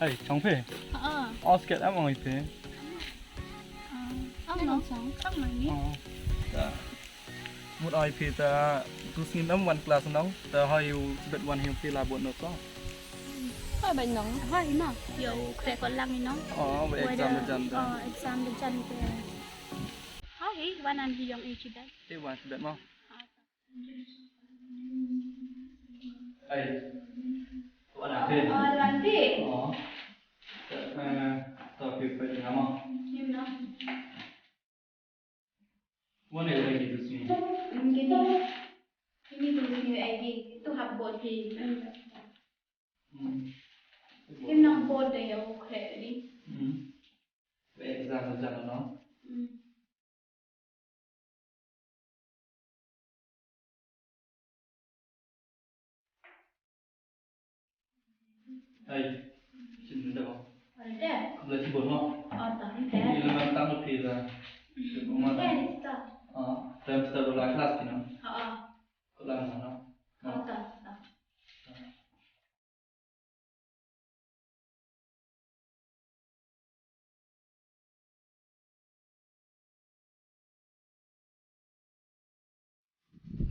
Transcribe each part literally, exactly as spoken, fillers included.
Ei, chong phi? Ha. O, sket em ong i phi? Ah, ong nong chong, chong nong ni. O. Ta. Mut ong i phi ta, tu sngi em wan class nong, ta hoi u bet wan hi phi la bot no so. Hoi ba nong, hoi ma. Yow kre ko lang i nong. O, ba exam da jan ta. O, exam da jan te. Hoi, wan an hi yong i chi bet. Te wan chi bet mo. Ai. Ko ana phi. O, Ranti. O. Eh, to phi phi ngam. Ngim na. Wan e wan e tu sini. Ngim tu. Ini tu sini ai di. Tu hap bot di. Hmm. Ngim nang bot de ya u kre di. Hmm. Exam, exam no. Hmm. Ai, sini da mo. Ada. Bla chi bot mo. Oh, tak, tak. Ini lemah tang phi da. Ada, tak. Ah, time start la class ni no. Ha, ha. Ko lang no. Ha, tak, tak.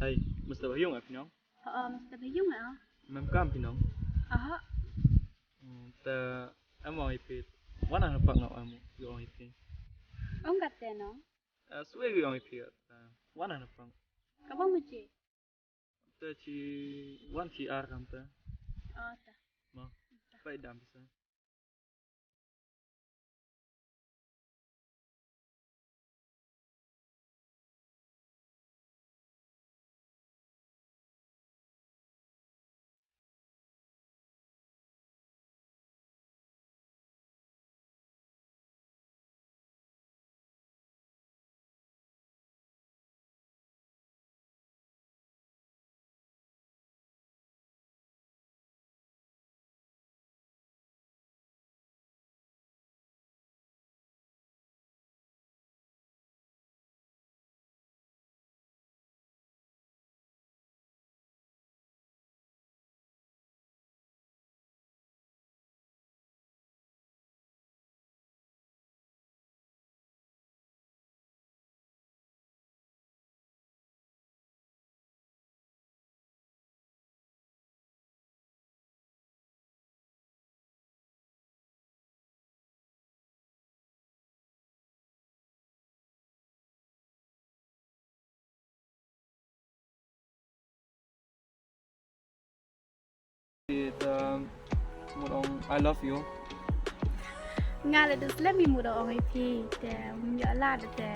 Hai, Mister Bayung eh, phi nong? Ha, Mister Bayung eh. Mem kam phi nong? Aha. Hmm, ta em ong i phi. Wan na pak no em ong i phi. Ong kate nong? Eh, swe ong i phi. Eh, wan na pak. Ka bang mu chi? Te chi wan chi ar kam te. Ah, ta. Ma. Pai dam pisa. Te mut ong I love you. Nga le dus le mi mut ong i phi te, um, ya la de te.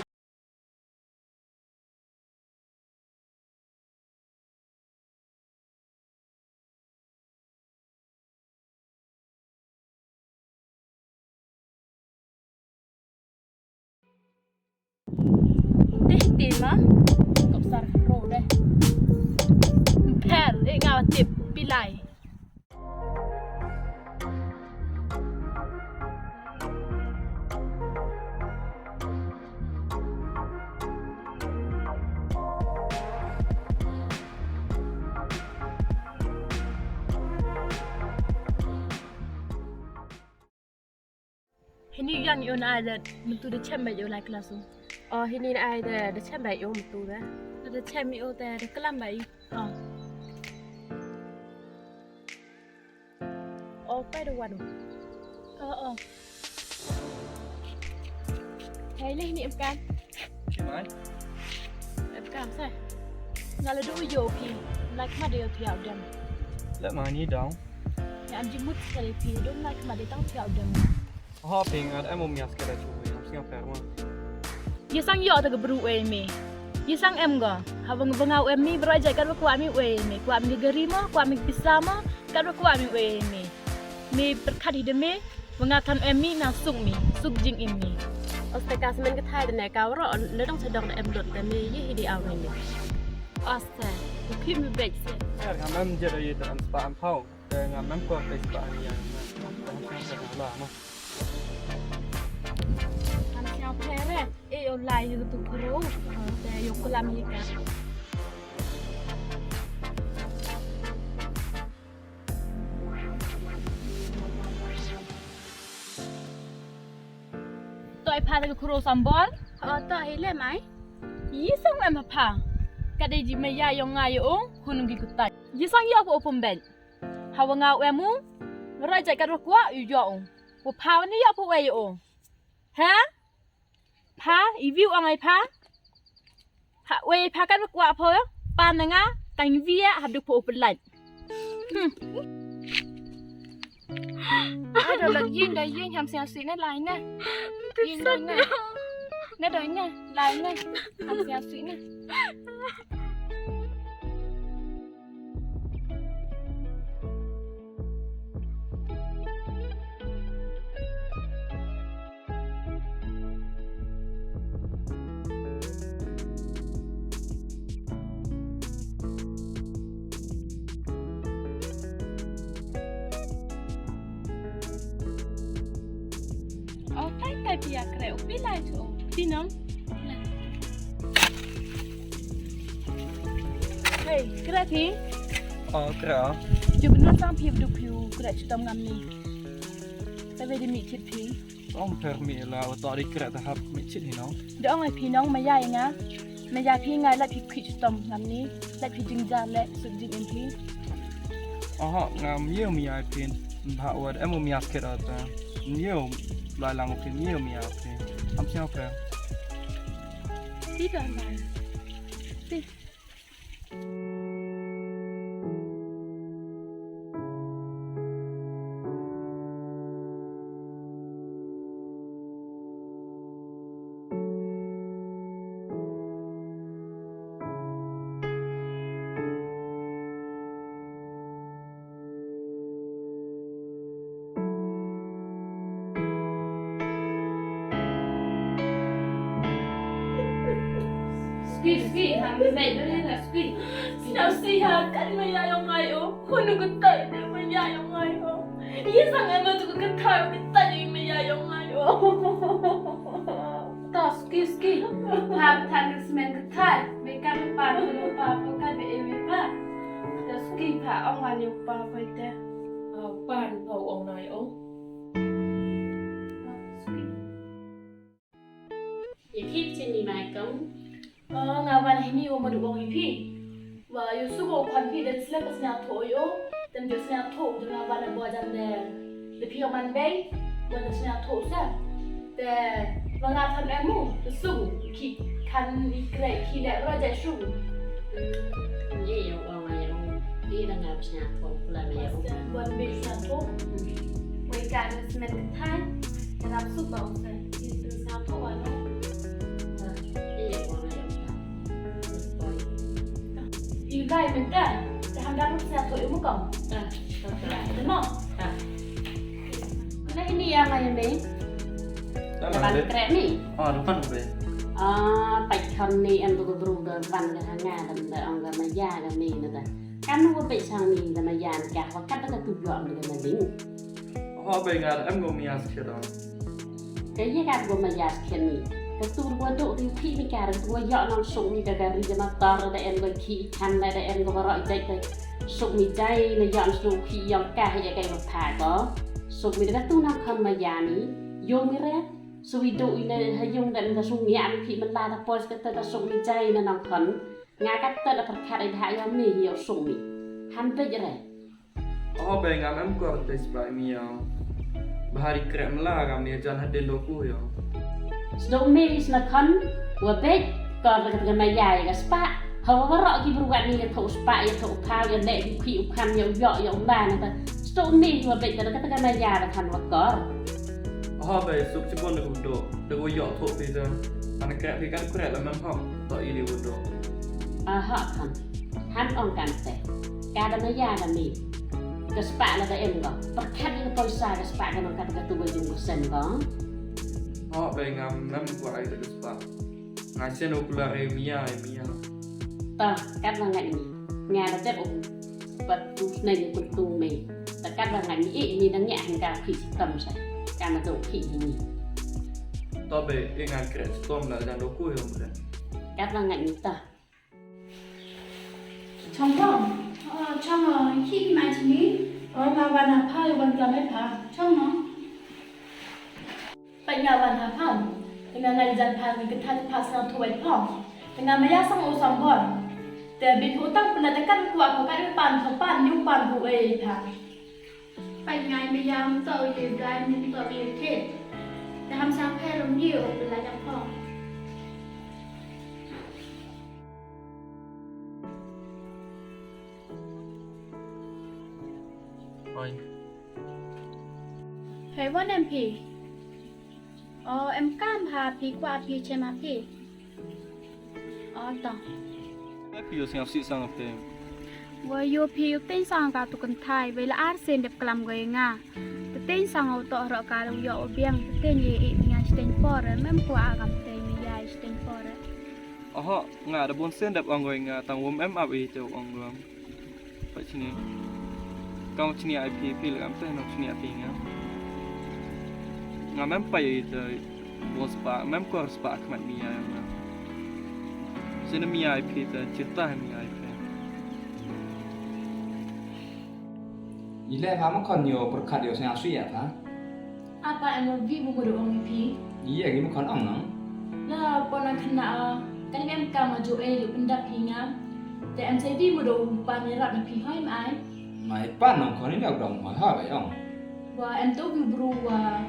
Dih ti ma. Kop sar ro deh. Pher, eh, nga tip pilai. Hini yan yow na ai da, myntu da chem bait yow lai class u. Oh, hini na ai da, da chem bait yow myntu da. Da chem yow da, da klam bait. Oh. Oh, pai da wan. Oh, oh. Hei, leh ni em kan. Chi mai? Em kan sa. Nga la du yow phi. Like ma de yow thiah dem. Leh ma ni dong. Ya, am jimut sekali phi. Don't like ma de tang thiah dem. Ho phi ngat em um ya sekali chu. Am singa per ma. Ya sang yoh ta ka bru e mi. Ya sang em go. Ha bang bang au em mi bro ja kat ba kwah mi we mi. Kwah mi gari mo, kwah mi pisa mo, kat ba kwah mi we mi. Me pyrkhat hi da me, wa nga than em mi na suk mi, suk jingim mi. Oste ka semen ka thai da ne ka waro, le dong sa dong da em dot da me, ye hi di aw ni. Oste, u khim mi bek se. Er, ngam em jet o ye ta em spa em phaw, te ngam em ko te spa ni ya. Ngam siang phere, e o lai yu tu kuro, te yo kulam ye ka. Pha da ka khuro sambor. O to hi le mai. Yi sang em pha. Ka dei ji maya yong nga yo o, hun ngi kutai. Yi sang yo pho pum ben. Hawa nga em u. Rai jai ka ro kwah yu yo o. Wa pha wa ni yo pho we yo o. Ha? Pha, i view ang ai pha. Pha, we pha kan kwah pho, pa na nga, kan view ha du pho open line. Hmm. Ai, da la yin, da yin, ham sia sui na lai na. Yin lai na. Na da na, lai na. Ham sia sui na. O, tai tai pia kre, u pi lai chu, pi nong. Hey, kre phi? O, kre. Ju bnu sang phi du phi u kre chu tom ngam ni. Ta ve di mi chit phi. Ong pher mi la, wa to di kre ta hap mi chit hi nong. Da ong ai phi nong, maya i nga. Maya phi nga la phi khwi chu tom ngam ni. La phi jingjar le, suk jing in phi. Oho, ngam ye maya phi. Bha wa em maya kre ta. Ye lai lang phi ye maya phi. Am sia pher. Ti don mai. Ti. Ski, ski, ha, mi mai, dole na ski. Sñiaw si ha, kan maya yong ngai o. Hunu ko tai de maya yong ngai o. Ye sang em tu ko tai, ko tai maya yong ngai o. To, ski, ski. Ha, than smen ko tai. Me kan pan ko pa, ko kan be e me pa. To, ski pa, ong wan yo pa ko te. Au, pan pa ong nai o. Ya phi chini mai kong. O, nga wan hini o madu ong i phi. Wa yo su ko khan phi den slep sñiaw tho yo. Den jo sñiaw tho jo nga wan bo jan de. De phi o man bei. Wa jo sñiaw tho sa. Te wa nga than emu. Te su ki khan i kre ki le ro ja su. Ye yo ong ya ong. Di da nga sñiaw tho pula me ya ong. Wan bei sñiaw tho. Wei ka smen thai. Ka rap su ba ong sa. Sa to wa no. Yu lai mynta, te ham da rup sa to yu mukam. Te mo. Na ini ya mai me. Ban krek ni. Oh, depan be. Ah, pai kham ni em tu bru da ban da nga da ong da maya da ni na da. Kan wa pai sang ni da maya ka wa kat da tu yo am da na ding. Ho bei nga em ko maya skhet. Ka ye kat ko maya skhet ni. Ka tur ko duk di phi ni ka ru ko yo nong suk ni da ka ri ma tar da em ko ki chan da em ko ro jai ka suk ni jai na yo suk ki yong ka he ka ma pha ko. Suk ni da ka tu nong khon maya ni. Yo mi re. Suk i duk i ne ha yong da da suk ni am phi man la da pos ka ta da suk ni jai na nong khon. Nga kat ta da pyrkhat i da yo mi yo suk ni. Han pej re. Oh, bei ngam em kor te spa mi ya. Bahari krek mla ngam ni jan hadin do ku ya. Sdok me sna khan, wa bej, kor ka maya ya ka spa. Hawa wa ro ki bru wa ni ya tho spa, ya tho pau, ya le, ya khi u khan, ya u yo, ya u la na ta. Sdok me wa bej ka ka maya da khan wa kor. Oh, bei suk chibon da ku do, da ku yo tho pi da. Ana krek pi kan krek la mem hok, to i di ku do. Aha khan. Han ong kan te. Ka da maya da mi. Ka spah la da em ko. Pyrkhat i ka poisa ka spah ka nong kat ka tu ka jum ka sem ko. Ho, bei ngam ngam ko ai da ka spah. Nga sen u kula re mia, mia. Ta, kat la ngai ni. Nga da tep u. Pat tu sneng u kuntung me. Ta kat la ngai ni, eh, ni da ngai han ka khi sitam sa. Ka ma do khi ni. Ta bei, eh, nga kre sitam la jan do ku yong kre. Kat la ngai ni ta. Chong Thong. Oh, Chong, oh, khi mai chini. Oh, nga wan ha pha, wan klam e pha. Chong no. Pai nga wan ha pha. Te nga ngai jan pha, ngi kynthai pha sngewthuh wei pha. Te nga maya sang u sang bor. Te bi phu tang pynda te kan kwah pha, kan u pan pha, pan u pan pha wei pha. Pait ngai maya, ym toh u ye dai, ym toh u ye thied. Te ham sang pher ym ye u pynlait ap pha. Oi. Hei, wan em phi? O, em kam ha phi, kwah phi chem ha phi. O, to. Ai phi, yow sngewsih sang phi. Wa yow phi, yow teiñ sang ka tu kynthai, wei la ar sien dep klam ko ya nga. Te teiñ sang u toh roh ka u yoh u biang, te teiñ i, i nga chiteiñ por, em kwah kam teiñ i ya chiteiñ por. Oho, nga da bun sien dep ong ko ya nga, tang wom em ap i te ong ko. Pait chini. Kam chini ai phi, phi la kam te, nong chini ai phi nga. Nga mem pait i te bun spah, mem kor spah khmat maya nga. Sini maya ai phi te, chita maya ai phi. I le pha ma khon yow pyrkhat yow sngewsih ya pha. Apa em wa wi bu mudok ong i phi? Iya, ki ma khon ong nong. La pon a khana a, kan em kam a jo e yow pyndap hi nga. Te em sa wi mudok u pan yarap na phi hoi mai. Mai pan nong khon i le u dong hoi hoi bai ong. Wa em to wi bru wa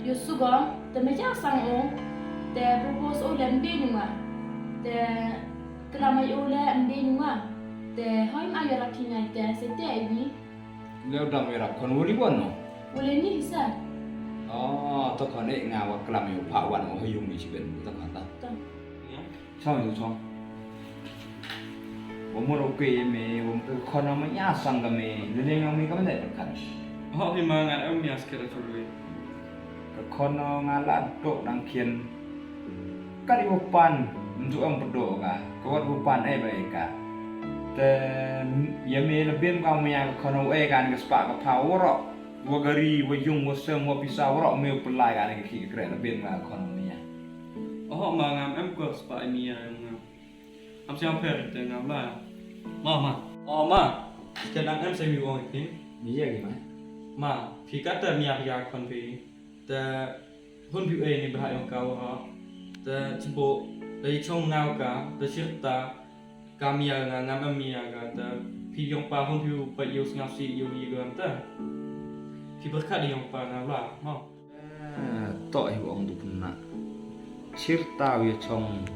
yow sugong, te maya sang o, te propose o le em be nu nga. Te klam ai o le em be nu nga. Te hoi mai yarap hi nga te, sa te ai wi. Leh u dam yarap khon wari wan no? Wale ni sa. Oh, to khon e nga wa klam yow pha wan o ha yung ni chiben to khon ta. To. Chong yow chong. Wa mor o ke me, wa mor khon ma ya sang ka me. Leh leh nga me ka me de khon. Ho hi ma nga em ya skera chului. Ka khon nga la dok dang khian. Kat i wa pan, nju em pdo ka, ka wat wa pan e ba e ka. Te, ya me la bin ka maya ka khon o e ka ni ka spah ka pha waroh, wa gari, wa yung, wa sem, wa pisa waroh, me u pynlai ka ni ka khi ka kre la bin ka khon o maya. Oho ma ngam em ko spah i maya ngam. Am siang pher te ngam la. Ma, ma. O ma, te nang em se mi wong i phi. Ni ya ki ma. Ma, phi kat te maya phi ka khon phi. Te hun phi u e ni bha yong ka wa ha. Te chibo, te i chong ngaw ka, te chirta, ka maya nga, ngam em maya ka, te phi yong pa hun phi u pa yow sngap si yow yi ka te. Phi berkat yong pa nga la, mo. Eh, toh hi wong du pynna. Chirta u ya chong.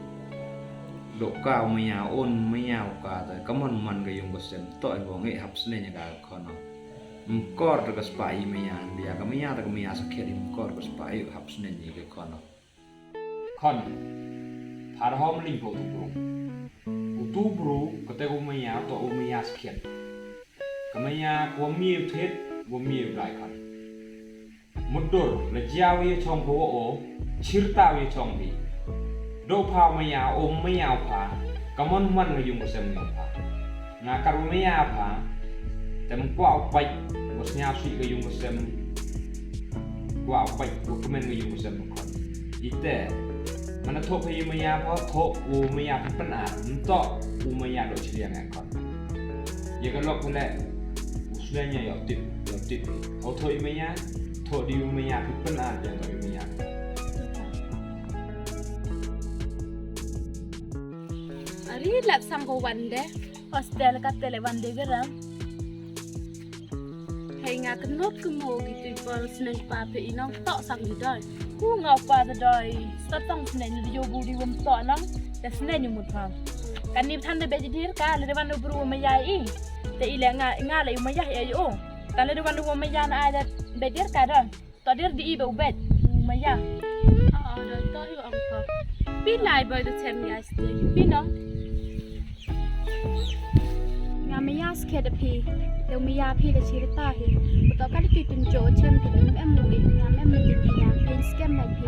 Dok ka u maya, un maya u ka, te kamon man ka yung ka sem, toh hi wong e hap sne nya ka khon o. Mkor da ka spah i maya, ndia ka maya, da ka maya sakhiat i mkor ka spah i hap sne ni ka khon o. Khon, thar hom ling ko tu bru. U tu bru, kate ko maya, to u maya sakhiat. Ka maya, ko mi u thied, ko mi u dai khon. Mudur, la jia u ya chong pho o, chirta u ya chong phi. Do pha maya, o maya pha, kamon man ka yung ka sem yong pha. Nga kar u maya pha, te mkwah u pait, wa sngap si ka yung ka sem. Kwah u pait, wa kmen ka yung ka sem khon. Ite, mana thoh pha i maya pha, thoh u maya pha pynat, ntoh u maya do chiliang e khon. Ya ka lok pha le, u sne nya yow tip, yow tip. Ho thoh i maya, thoh di u maya pha pynat, ya thoh i maya. Ari lap sang ko wan de. Hostel ka te le wan de gerang. Hei nga kynnoh kynmo ki tu por sne pa phi i nong toh sang i doi. Ku nga pa te doi. Sta tong sne ni yow bu di wom toh nong. Te sne ni mut pha. Kan ni than de be dir ka le de wan u bru maya i. Te i le nga, nga le u maya i o. Ta le de wan u maya na ai de be dir ka doi. To dir di i ba u bet, u maya. Ah, ah, da to yu ang pa. Pi lai boy da chem ya sti. Pi no. Nga maya skhe da phi. Da u maya phi da chirta hi. To ka di tu tun jo chem phi da em mu i, nga em mu di phi nga. Phi skem na phi.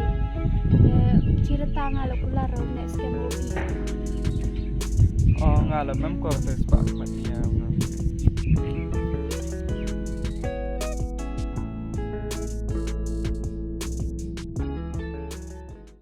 Eh, chirta nga la kula ro ne skem o phi. Oh, nga la mem ko te spa ma.